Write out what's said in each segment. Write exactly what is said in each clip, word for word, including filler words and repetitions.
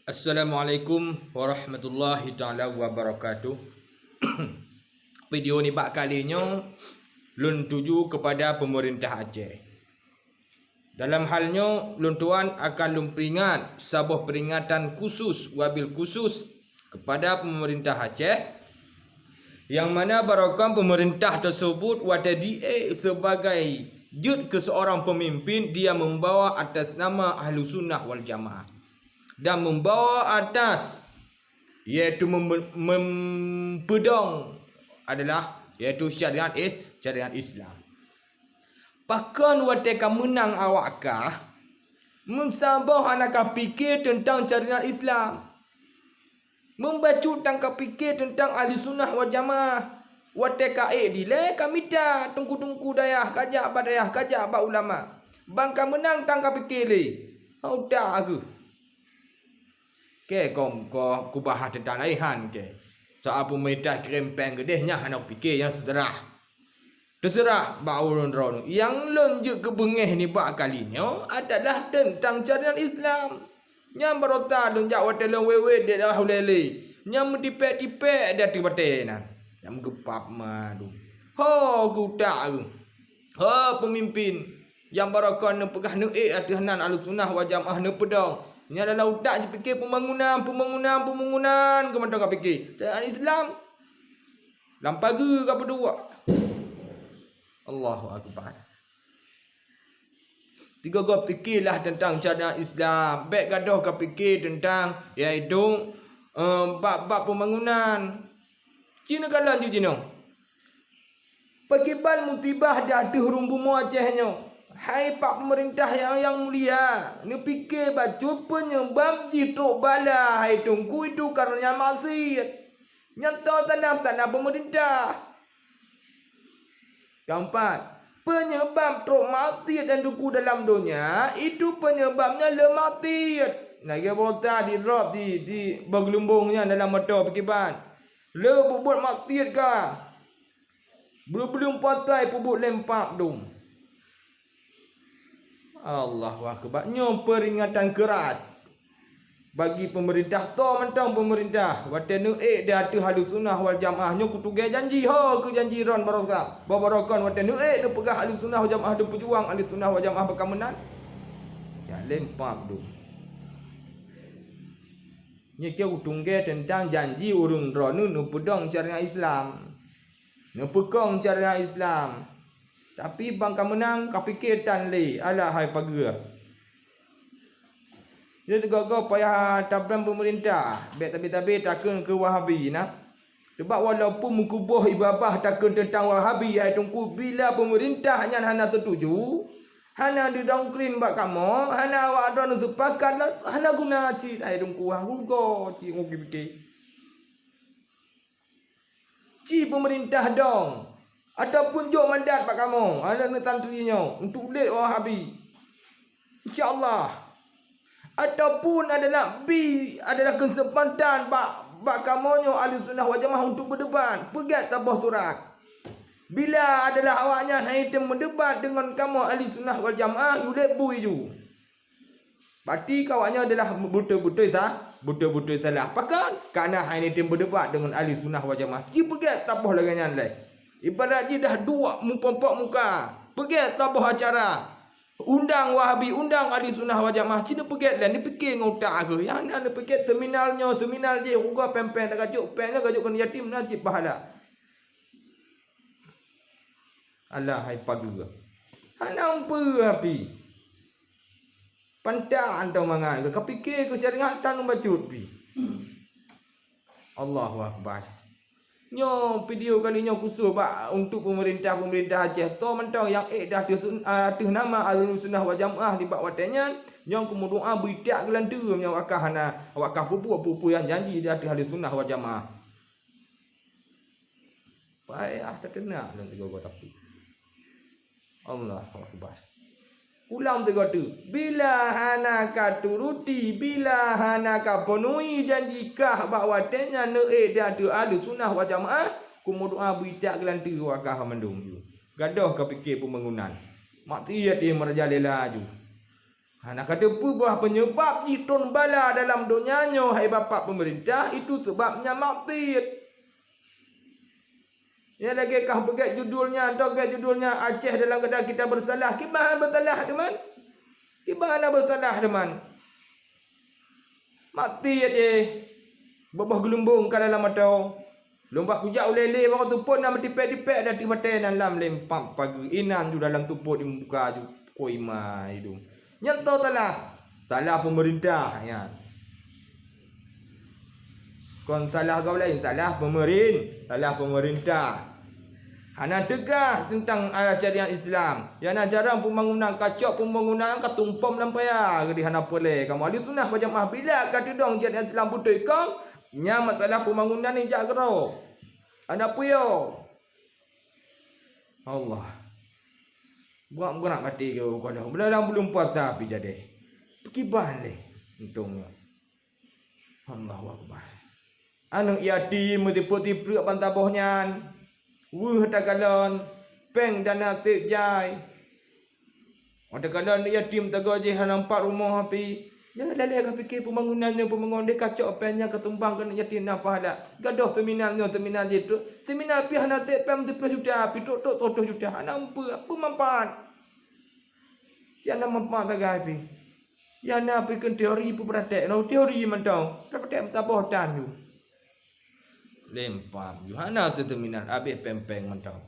Assalamualaikum warahmatullahi taala wabarakatuh. Video nibak kali nyoe lôn tuju kepada pemerintah Aceh. Dalam hal nyoe, lôn tuan akan lôn peringat saboh peringatan khusus wabil khusus kepada pemerintah Aceh, yang mana barokon pemerintah tersebut watée diék sebagai jeuet keu seorang pemimpin, dia membawa atas nama Ahlussunnah wal Jamaah dan membawa atas, yaitu mem-, mempeudong adalah, yaitu syariat is-, syariat Islam. Pakon watée ka meunang awak kah, meusaboh hana ka pike teuntang syariat Islam. Meubacut tan ka pike teuntang Ahlussunnah wal Jamaah. Watée ka ék dilée ka mita teungku-teungku dayah, ka jak bak dayah, ka jak bak ulama. Ban ka meunang tan ka pike lé. Utak kheueh. Kée kong ko kubahas teuntang laén han kée. Soal peumeurintah kirém péng keudeh nyan hana kupike, nyang seuseurah. Teuseurah bak ureuëng droeneuh. Nyang lôn jeuet keu beungéh nibak kali nyoe adalah teuntang syariat Islam. Nyang barô that lôn jak watée lôn wét-wét di daerah ulée lé. Nyang meutipék-tipék di ateueh batée nan. Nyang meugeupap madu. Ho keu utak kheueh. Ho peumimpin. Nyang barokon neupeugah neuék ateueh nan Ahlussunnah wal Jamaah neupeudong. Nyan dalam utak jipike peumangunan, peumangunan, peumangunan keu mantong ka pike. Syariat Islam lam pageue ka peuduek. Allahu Akbar. Tiga-tiga pikelah teuntang syariat Islam. Bék gadôh ka pike teuntang, yaitu, eh, bab-bab peumangunan. Ci neukalon jih jinoe. Pakriban musibah di ateueh rhueng bumoe Aceh nyoe. Hai pak peumeurintah nyang, nyang mulia, neupike bacut peunyebab jih trok bala hai Teungku itu kareuna maksiet. Nyang tho salah-salah peumeurintah. Keumpat, peunyebab trok maksiet dan duku dalam donya, itu peunyebabnya le maksiet. Lagée bota di drop di, di beugeulumbong nyan dalam moto pakriban. Le bubuet maksiet ka. Beureubeuleung patai peubuet lempap dum. Allahu Akbar. Nyoe peuringatan keuras bagi peumeurintah, tho mantong peumeurintah. Watée neuék di ateueh Ahlussunnah wal Jamaah nyoe kutugai janji, ho keu janji ron barosa. Bah barokon watée neuék neupeugah Ahlussunnah wal Jamaah, neupeujuang Ahlussunnah wal Jamaah bak ka meunan. Jak lempap dum. Nyoe keu kutugai teuntang janji ureuëng droeneuh neupeudong syariat Islam. Neupeukong syariat Islam. Tapi ban ka meunang ka pike tan lé, alah hai pageue. Nyoe sigoe-goe payah tablang peumeurintah, bék tabe-tabe takheun keu Wahabi na. Sebab walaupun meukuboh ié babah takheun teuntang Wahabi, hai Teungku, bila peumeurintah nyan hana seutuju, hana didoktrin bak kamoe, hana awak droeneuh seupakat, hana guna cit, hai Teungku, ha, rugoe cit ngon pike. Ci peumeurintah dong ataupun jok mandat bak kamoe, aneuk-aneuk santri nyoe, untuk ulét Wahabi. Insya Allah. Ataupun adalah bi, adalah keuseumpatan bak, bak kamoe nyoe Ahlussunnah wal Jamaah untuk beudebat. Peugét saboh surat. Bila adalah awaknyan hana tem meudebat deungon kamoe Ahlussunnah wal Jamaah, ulét bui ju. Berarti keu awaknyan adalah beutôi-beutôi sa-, beutôi-beutôi salah. Pakon? Karena hana tem beudebat deungon Ahlussunnah wal Jamaah. Ci peugét saboh lagée nyan lé. Ibarat jih dah duek meupompok muka. Peugét saboh acara. Undang Wahabi, undang Ahlussunnah wal Jamaah. Ci neupeugét lé, neupike ngon utak kheueh. Nyang na neupeugét seminar nyoe, seminar jih, rugoe péng-péng, dak gajok péng nyoe, gajok keu yatim, na cit pahala. Alah hai pageue. Hana umpeue api. Pantak antong mangat keu ka pike keu syariat tan bacut pi. Allahu Akbar. Nyoe video kali nyoe khusus bak untuk peumeurintah-peumeurintah Aceh. Tho mantong nyang ék dah ateueh sun-, ateueh nama Ahlussunnah wal Jamaah nibak watée nyan, nyoe kumeudoá beuitak geulanteue meunyoe awak kah hana, awak kah peubuet peue-peue nyang janji di ateueh Ahlussunnah wal Jamaah. Payah tateunak lôn sigoe-goe tapi. Allahu Akbar. Ulang sigoe teuk, bila hana ka turuti, bila hana ka peunuhi janji kah bak watée nyan neuék di ateueh Ahlussunnah wal Jamaah, kumeudoá beuitak geulanteue awak kah mandum ju. Gadôh ka pike peumangunan. Maksiet jih meurajalela ju. Hana ka teupeu bahwa penyebab jitron bala dalam donya nyoe, hai Bapak pemerintah, itu sebabnya maksiat. Ya, lagée kah peugét judulnya, atau peugét judulnya Aceh dalam keadaan kita bersalah. Kiban bersalah teuma? Kiban na bersalah teuma? Maksiat, eh. Boboh geulumbong ka dalam atô. Lôn bah kujak ulée lé, bak tupot na meutipék-tipék dan tibaté nan lam lempam pageue inan ju dalam tupot dimuka ju koi mai du. Nyan toh salah. Salah pemerintah nyan. Kon salah gob laén, salah pemerin-, salah pemerintah. Hana teugah teuntang, ah, syariat Islam. Nyang na jaroe pembangunan, kacok pembangunan ka tumpom lam paya, jadi hana peureulée. Kamoe ahli sunnah wal jamaah bila ka teudong syariat Islam beutôi kong, nyan masalah pembangunan ni jak keudroe. Hana peue yo. Allah. Burak-burak maté keu uroe nyoe. Beuladang buleuen puasa pih jadeh. Peukiban lé untông nyoe. Allahu Akbar. Aneuk yatim meutipeuet-tipeuet ban saboh nyan. Weueh takalon, péng dana sép jai. Watée kalon aneuk yatim tagoe jih hana nampak rumoh api. Jangan lalée ka pike pembangunan nyoe, pembangunan deh kacok péng nyan ka tumbang keu aneuk yatim na pahala. Gadoh seminar nyoe, seminar jih trok. Seminar pih hana sép péng siplôh juta, pih trok-trok seratus juta. Hana peue, peue manfaat. Cit hana manfaat sagai pih. Nyang na pih kheun teori peuprakték, nyoe teori mantong. Prakték meusaboh tan ju. Lempam ju hana seminar, habéh péng-péng mantong.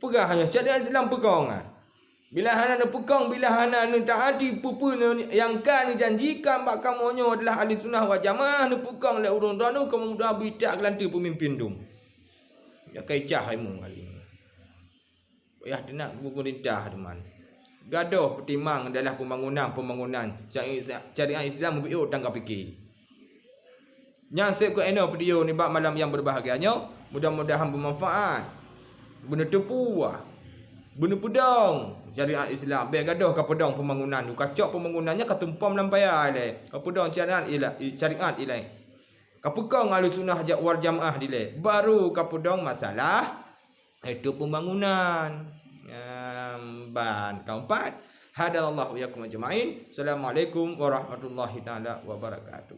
Peugah nyoe, syariat Islam peukong, ah. Bila hana neupeukong, bila hana neutaati peue-peue nyang ka neujanjikan bak kamoe nyoe adalah ahli sunnah wal jamaah, neupeukong lé ureuëng droeneuh kamoe mudah beuitak keulanteue peumimpin dum. Nyoe ka icah hai mung kali nyoe. Payah teunak pemerintah teuma. Gadoh peutimang dalam pembangunan-pembangunan syariat Islam, syariat Islam geupiôh dan ka pike. Nyan sép keu inoe video nibak malam nyang berbahagia nyoe, mudah-mudahan bermanfaat. Beuneuteupeu, beuneupeudong syariat Islam. Bék gadoh ka peudong pembangunan, ka cok pembangunan nyan ka tumpom lam paya ilée. Ka peudong syariat ila-, syariat ilée. Ka peukong ahli sunnah ja-, wal jamaah dilée. Baru ka peudong masalah itu pembangunan. Nyang ban keempat. Hadanallahu wa iyyakum ajma'in. Assalamualaikum warahmatullahi taala wabarakatuh.